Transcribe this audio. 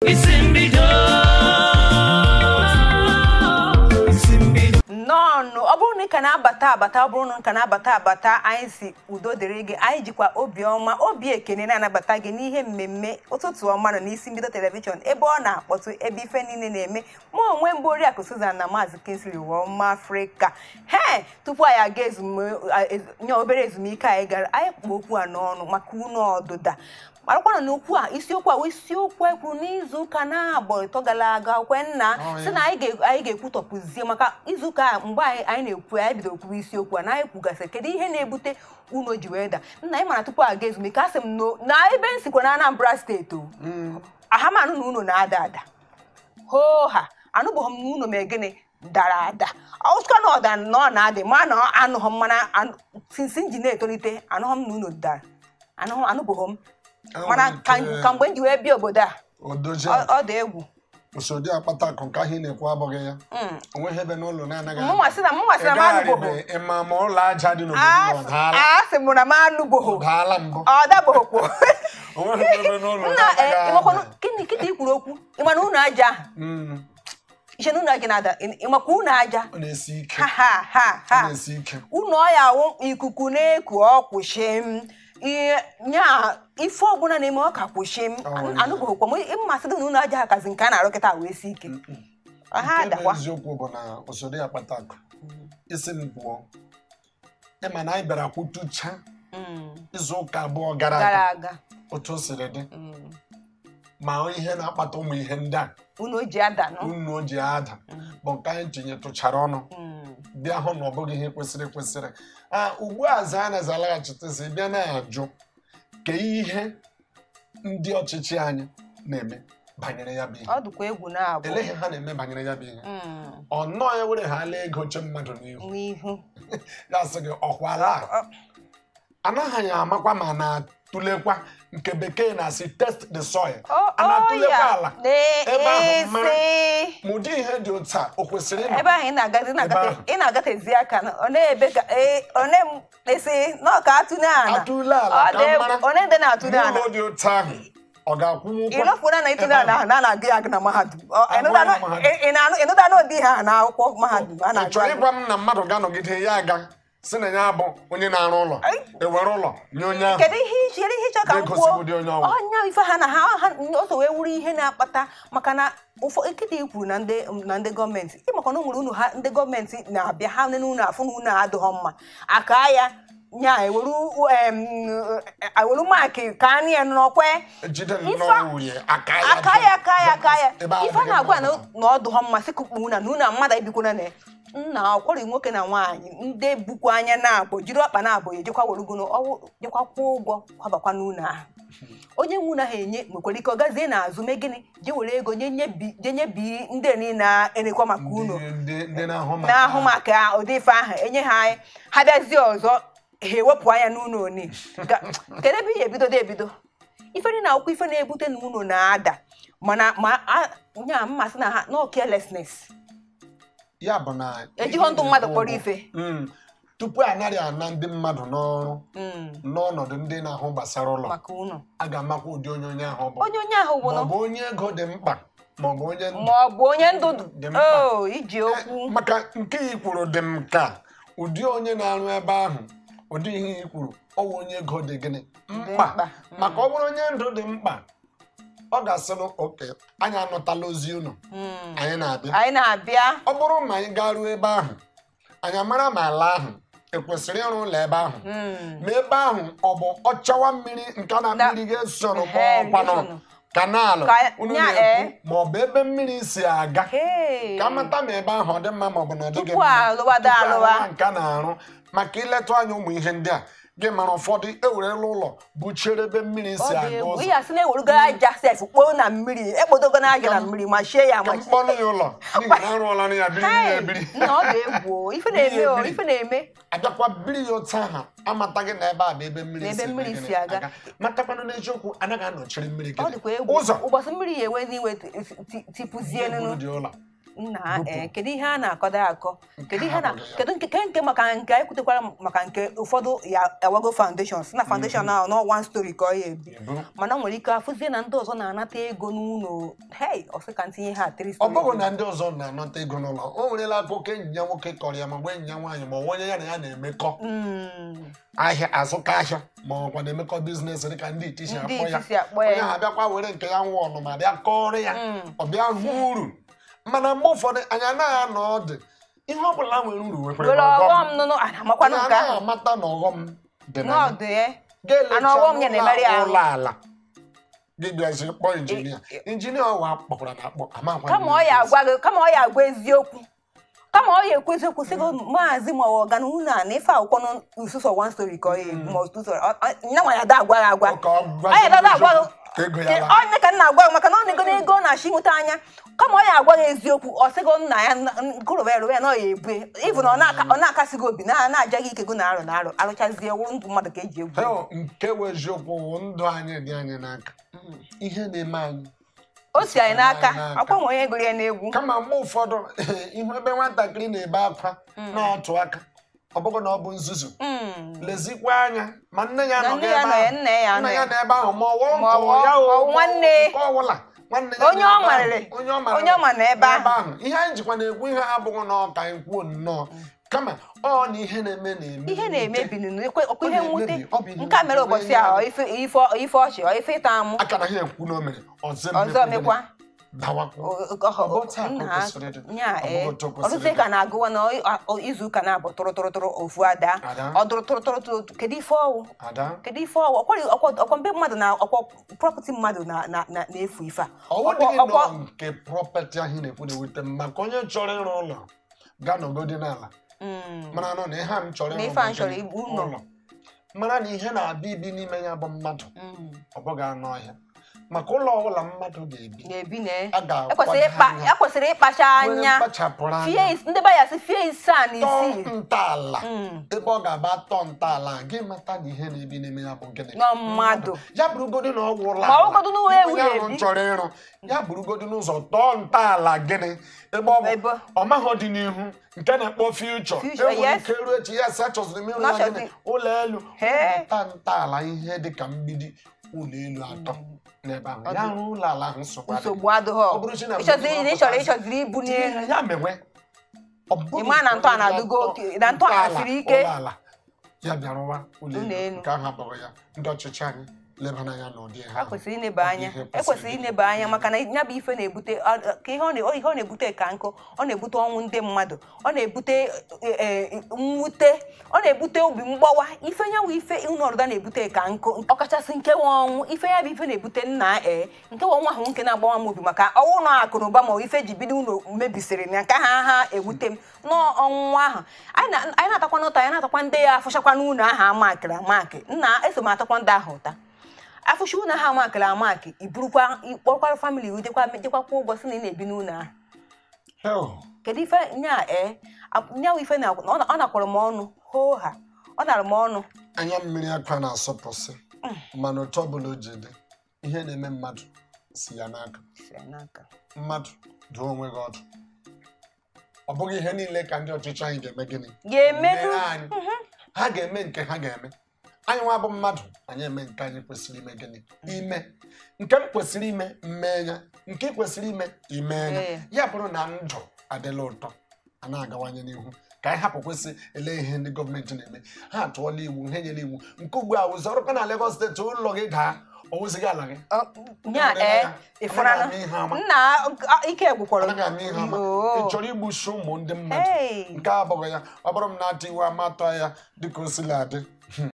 Isi mbido, isi mbido. Nnọọ, ọ bụrụ na ị ka na-abata abata, ọ bụrụ na ị ka na-abata abata, anyị si udo dịrị gị. Anyị jikwa obiọma, obi ekene na-anabata gị n'ihe mmemme Ụtụtụ Ọma nọ n'Isi Mbido Television, ebe ọ na-akpọtụ, ebe ife niile na-eme. Mụ onwe mbụ, Oriakụ Susan, na Maazị Kingsley Ụwa Afrịka. He tupu anyị aga nye obere ezumike anyị gara, anyị kpụ okwu a n'ọnụ maka unu ọdụda. Marakwana na okwu a, isiokwu a wụ isiokwu e kwuru n'izu ụka na-abụ ịtọ gara aga. Kwenna si na anyị ga-ekwutọpụzie maka izuụka a. Mgbe anyị na-ekwu, anyị bidoro kwuwa isiokwu a na anyị kwugasịrị kedu ihe na-ebute unu ji wee daa. Nna, anyị mara tupu aga ezumike, asị m na ebe m sikwa na Anambra Steeti o ahamanụ na unu na-ada ada hoo ha. Anụbụghị m na unu mee gịnị dara ada ọsụkwa na ọda na ọ na-adị ma na anụghị m. Mana since m ji na-etolite, anụghị m na unu dara. Anụghị, anụbụghị m. Mana ka mgbe m ji wee bịa obodo a, ọ dị egwu. Usoro akpata akụ nke ahụ ị na-ekwu abụghị ya. Onweghị ebe n'ụlọ na-anaghị Mụnwa sị na m anụbụghị. Ịma ma ụlọ aja dị n'obodo ọ daala? A sị m na m anụbụghị. Ọ daala mbụ? Ọ dabụghịkwa. Onweghị ebe n'ụlọ Nna, na-anaghị ịmakwanụ ada. Gịnị kịta i kwuru okwu? Ịma na ụlọ aja ahụ, iche na ụlọ aja na-ada? Ịmakwa ụlọ aja? Ọ na-esi ike. Ha ha ha. Ọ Ha na-esi ike. Ụlọ ya awụ ikuku na-eku, ọ kwụsị m ihe nya ife ọbụla na-eme, ọ ka kwụsị m. Ọ, ya. Anụbụghịkwa m mmasị dị na ụlọ aja ha kazi nke a na-arụ kịta wee si ike ha Nke bụ adakwa. Eziokwu bụ na usoro akpata akụ, isi m pụọ, ịma na anyị bịara kwutucha izu ụka 2 gara gara aga aga otu o siri dị, ma ihe na-akpata ụmụ ihe ndị a unu ji ada nụ. Unu ji ada bụ nke anyị tinyetụchara ọnụ, bịa hụ na ọ bụghị ihe kwesịrị ekwesịrị. A ugbu a za anaghị alaghachitezi bịa na-ajụ ka ihe ndị ọchịchị anyị na-eme banyere ya bụ ihe. Ọ dịkwa egwu na-abụ. Ele ihe ha na-eme banyere ya bụ ihe? Ọ nnọọ ewere ha ala ego che mmadụ n'ihu n'ihu. Ya sị gị ọkwala a anaghị amakwa ma na-atụlekwa nke Bekee na-asị "test the soil". A na-atụlekwa ala ebe ahụ mara isi ma ụdị ihe dị otu a o kwesịrị ịnọ ebe ahụ ị na-agazi ebe ahụ. Ị na-agatezi aka na ọ na-ebe ka ee, ọ na-esi na ọ ka atụle ala. Atụle ala Ọ ka dị egwu. mara Ọ na-ede na-atụle ala. ụlọ dị otu ahụ ọ ga-akwụnwukwa Ịlọfụna na ịtụle ebe ala ahụ. ahụ na a na-agụ ya agụ na mahadum. Agụ ya na mahadum. Ị nụda n'ụdị ha na akwụkwọ mahadum a Ị na-agụ chọrọ agụ. ịgwa m na mmadụ ga-anọgide ya aga si na ya bụ onye na-arụ ụlọ, ewere ụlọ nye onye ahụ? Kedu ihe iche, kedu ihe ịchọ ka m kwuo? Na-egosi ụdị onye ọnwụ. Ọnya ife ha na ha ọsọ wee wuru ihe na-akpata, maka na ụfọ nkịta i kwuru na ndị gọọmenti, ịmakwa na o nwere unu ha ndị gọọmenti na-abịa ha nene unu afụ na unu adịghọ mma, aka ya nya eweru mark ka anị ya n'ọkwe. Jide nnọọ uhie aka ya. Aka ya, aka ya, aka ya. Ebe ahụ Ife a adịghị na-agwa mma. na ọ dụghọ mma, sị kụkpu na unu mmadụ ebikwana na ya. Nna ọkwọrị nwoke na nwaanyị ndị bukwa anya na-abụ jiri ọkpa na-abụ ejekwa werugono ọwụ jekwa kwụọ ụgwọ kwabakwa n'ụlọ ahụ. Onye nwe ụlọ ahụ enye nwekwara ike ọ gazie n'azụ mee gịnị, jee were ego nye nye je nyebi ndị niile na-enekwa maka ụlọ. Ndị na-ahụ maka Na-ahụ maka ụdị ife ahụ enye ha, ha bịazie ọzọ ha ewepụ anya n'ụlọ oni. Kedu ebe ihe ebido dị ebido ife dị na akwụkwọ ife na-ebute na ụlọ na-ada? Mana ma nya mmasị na ha no carelessness. Ya bụ na Ejighọ ndụ mmadụ kpọrọ ife. Tupu anaghị ana ndị mmadụ n'ọrụ n'ọnọdụ ndị na-ahụ gbasara ụlọ maka ụlọ, a ga-amakwa ụdị onye onye ahụ bụ. Onye ahụ bụ Ma ọ bụ onye ego dị mkpa, ma ọ bụ onye ndụ ma ọ bụ onye ndụ dị mkpa. O iji okwu. Maka nke i kwuru dị m ka ụdị onye na-arụ ebe ahụ, ụdị ihe i kwuru, ọ bụ onye ego dị gịnị mkpa. Mkpa. Maka ọ bụrụ onye ndụ dị mkpa, ọ ga-asịnụ, "Okay, anyị anụtala ozi unu, anyị na-abịa." Anyị na-abịa. Ọ bụrụ ma anyị garuo ebe ahụ, anyị amara ma ala ahụ ekwesịrị ịrụ ụlọ ebe ahụ, ma ebe ahụ ọ bụ ọchawa mmiri nke na mmiri ga-esoro ma ọkwanụ irrigation. Canal unu nya, na-ekwu, ee. ma ọ bụ ebe mmiri si aga, ka amata ma ebe ahụ ọ dị mma ma ọ bụ na ọ dịghị Tupu mma. alụwa da Tupu alụwa. alụwa nke a na-arụ maka iletụ anya ụmụ ihe ndị a gị mara, ụfọdụ ewerela ụlọ buchiere ebe mmiri Ọ si dị aga egwu. ụzọ. Ihe asị na-ewerugo aja sef kpoo na mmiri, ekpodogo na aja na mmiri ma shie ya Ka ma mkpọnụ ya ụlọ n'ihi na arụọla ya biri ya Hey, ebiri. nna, ọ dị egwu o. Ife na-eme o, Biri. ife na-eme. Abịakwa biri ya otu aha, amataghị na ebe a bụ ebe mmiri Na ebe si eme mmiri gịnị si aga. Matakwanụ n'eziokwu, anaghị anọchiri mmiri Ọ gịnị dịkwa egwu. ụzọ. Ụbọchị mmiri ya ewe n'iwe tipụzie Buru nunu. dị ụlọ. Nna Bupụ. Kedu ihe a na-akọdo akọ? Kedu ihe na abụghị ya. Kedu nke maka nke anyị kwutekwara maka nke ụfọdụ ya ewago foundation si na foundation ahụ nọ one story ka ọ ya ebi, Ebu. mana nwere ike afụzie na ndị ọzọ na-anata ego n'ụlọ, hei, ọsị ka ntinye ha three Ọ story. bụghị na ndị ọzọ na-anata ego n'ụlọ. O nwerela akụkọ enyi ya nwoke kọrọ ya, ma mgbe enyi ya nwaanyị ma ọ bụ onye ya na ya na-emekọ ahịa, azụka ahịa, ma ọkwa na-emekọ business, dịka ndị iti si Ndị akpọ ya. iti si akpọ ya. Onye ahụ abịakwa were nke ya nwa ọnụma bịa kọrọ ya, ọ bịa hụ uru. Mana mgbe ụfọdụ anyị anaghị anọ ọdụ. Ihe ọ bụla nwere uru nwekwara Were ọghọm. ọghọm nụnụ a na-amakwanụ Anyị nke anaghị ahụ. amata na ọghọm dị na ya. N'ọdụ ya. Ga-elecha Ana ọghọm ya na-emeri n'ụlọ ahụ. ụlọ ala gị bịazi kpọọ injinia, injinia ọwa kpọkwara na akpọ amakwa. Kama ọ ya agwa gị, kama ọ ya agwa eziokwu, kama ọ ya ekwu eziokwu sị gị, maazị ma ọ ọgana unu a na ife akwụkwọ n'ụsụsọ one story ka ọ ya ebu, ma ọtụtụ nya nwa ya da agwa gị agwa. Ka ọ gwa Ọ ya dada agwa gị. Ka ego ya Ke- laa. Ọ ka nna agwa gị maka na ọ na-ego n'ego ọ na-achọ inweta anya. Kama ọ ya agwa gị eziokwu, ọ sị gị nna ya gụrụbe rụbe na ọ ya ebu ịbụ na ọ na-akasị gị obi na-aja gị ike gụ na arụ na arụ arụchazie wụrụ ndụ mmadụ ka eji egwu. Heo, nke wụ eziokwu wụ ndụ anyị dị anyị n'aka. Ihe na-eme anyị O si anyị n'aka. Anyị n'aka. Akwa nwe onye gụrụ ya n'egwu. Kama mgbe ụfọdụ ihu ebe nwatakịrị na-ebe akwa na-atụ aka, ọ bụghị na ọ bụ nzuzu. Lezikwa anya ma nne ya Na nọ nne ya ebe nọ ya, ahụ. nna ya Nna nọ ya ya. nọ ebe ahụ, ma ọ wụ Ma ọ nkọ wụ- ya o, ma ọ wụ nwanne. nke ọwụla nwanne ya Onye nọ ọ ebe ahụ. marịrị. Onye ọ marịrị. Onye ọ ma nọ ebe ahụ. Ihe anyị jikwa na-ekwu ihe abụghị na ọ ka anyị kwuo nnọọ, kama ọ na ihe na-eme na-eme Ihe na-emebi nụ ọkwa Ọ ihe mwute. na-emebi, ọ bụ ihe Nke a mere mwute. ụbọchị a, ife ife ife ọchị, ọ ife ịta amụ. Aka na ha ekwu na o mere ọzọ. Ọzọ mekwa. Dawakwa. Ọ bụ otu a ka o kwesịrị ịdị. Nya Ọ bụghị otu o kwesịrị ọtụtụ ịdị. ka na-agụwa na izu ụka na-abụ tụrụ tụrụ tụrụ ofu ada. Ada. Ọ dụrụ tụrụ tụrụ tụrụ, kedu ife ọwụ? Ada. Kedu ife ọwụ? Ọkwa mbe mmadụ na ọkwa property mmadụ na-efu ife a. Ọwụ dịghị Ọkwa- nọ nke property ahụ ị na-ekwu na-ewute m, maka onye chọrọ ịrụ ụlọ ga nọgodi n'ala mara nọ na ihe a m chọrọ Na ịrụ ife a bụ m chọrọ gịnị? ịbụ ụlọ. Mara na ihe na-abịa ibi n'ime ya bụ mmadụ, ọ bụghị anụ ọhịa, maka ụlọ ọbụla mmadụ ga-ebi Na-ebi na a ga-akwado ekwesịrị ịkpa anya. ekwesịrị ịkpacha Nwere anya mkpachapụrụ anya. fie ndị be ya sị fie ise a na Tọọ isii. ntọala ebe ọ ga-aba, tọọ ntọala gị mata na ihe na-ebi n'ime ya bụ gịnị? Nọ mmadụ. Ya bụrụgodu na ọ wụla Ma ọ bụrụgodu na ụlọ ewu onye ahụ na-ebi. chọrọ ịrụ ya, bụrụgodu n'ụzọ tọọ ntọala gịnị ebe ọ bụ Ebe. ọ maghọ dị n'ihu nke na-akpọ future. Future, Enwere yes. ike ruo echi ya sị achọziri m ịrụ ya Not gịnị? Ụlọ elu. Hee. Ta ntọala ihe dị ka mgbidi ụlọ elu atọ n'ebe ahụ, ya rụọ ụlọ ala ahụ, nsogbu adịghị. Nsogbu adịghọ. Ọ bụrụ si na Ịchọziri na ịchọrọ ịchọziri ibu n'elu. Ya mewe. Ọ bụghị Ị ma na ntọala onye adịgo tọọ na ntọala ntọala siri ike. ụlọ ala ya bịarụwa ụlọ Ụlọ elu elu. nke ahụ abụghị ya. Ndị ọchịchị anyị lebara anya n'ụdị ha A kwesịrị ineba anya. Ọ bụ ihe kwesịrị Ekwesịrị ineba anya maka na ya bụ ife na-ebute ka ihe ọ na-ebute ka nkụ, ọ na-ebute ọnwụ ndị mmadụ, ọ na-ebute mwute, ọ na-ebute obi mgbawa. Ife ya bụ ife ụlọ ọrụda na-ebute ka nkụ, ọkachasị nke nwe ọnwụ. Ife ya bụ ife na-ebute nna nke nwe ọnwụ ahụ nke na-agbawa m obi, maka ọnwụ na akụ na ụba ma ọ ife ji bido ụlọ mebisiri na nke ha ewute m n'ọnwụ ahụ. Anyị na-atakwa n'ụta, anyị na-atakwa ndị ya afụchakwa n'ụlọ ahụ amakịrị amakị. Nna eso m atakwa ndị ahụ ụta afụcha ụlọ ahụ amakịrị amakị. Iburukwa ịkpọkwara family jekwa jekwa kwụọ ụgwọ sị na ị na-ebi n'ụlọ ahụ. Hell, Kedu ife nya nya ife na ọ nakwara m ọnụ hoo ha, ọ nara m ọnụ. Anya mmiri akwa na-asọpụsị, mana otu ọbụla o ji dị, ihe na-eme mmadụ si ya n'aka. Mmadụ dụọ onwe gị ọdụ. Ọ bụghị ihe niile ka ndị ọchịchị anyị ga-eme gịnị? Ga-emedu. Mere anyị. Ha ga-eme nke ha ga-eme. Anyị nwa bụ mmadụ, anyị eme nke anyị kwesịrị ime gịnị? Ime nke m kwesịrị ime, mmee ya. Nke ị kwesịrị ime, ime ya. Ya bụrụ na ndụ adịla ụtọ, a na-agawanye n'ihu, ka anyị hapụ kwesị ele ihe ndị gọọmenti na-eme. Ha atụọla iwu, ha enyela iwu nke ugbu a wụzi ọrụkwa na Lagos steeti, ụlọ gị daa, ọwụzighị ala gị. Nya ịfụnanụ Anaghị ama ihe ama. Nna ike gwụkwara. Anaghị ama ihe ama. Ị chọrọ igbuchi ụmụ ndị mmadụ. Hey. Nke a abụghị ya. Ọ bụrụ m na-atụ iwu amatọ ya dịka o sila adị.